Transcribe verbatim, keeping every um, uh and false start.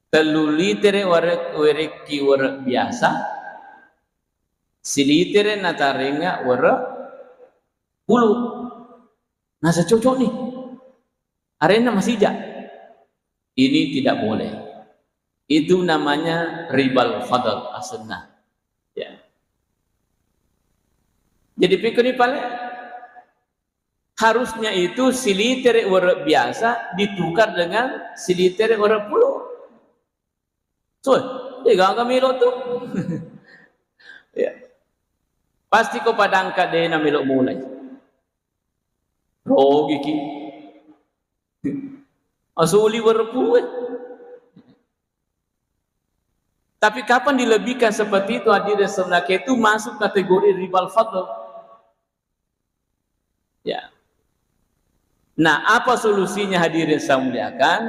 Tellu litere ware-, werekki were biasa, silitere natarengnga were pulu. Nasa cocok nih. Arenna masija. Ini tidak boleh. Itu namanya ribal fadl asenna. Ya. Jadi pikkuni pale, harusnya itu silitere were biasa ditukar dengan silitere were pulu. So, de gaga melo tu. Ya. Pasti ko padangka de na melo mulai. Rogiki. Asuli were pulu. Tapi kapan dilebihkan seperti itu, hadirin sebenarnya itu masuk kategori ribal fadl. Ya. Nah, apa solusinya, hadirin saya muliakan?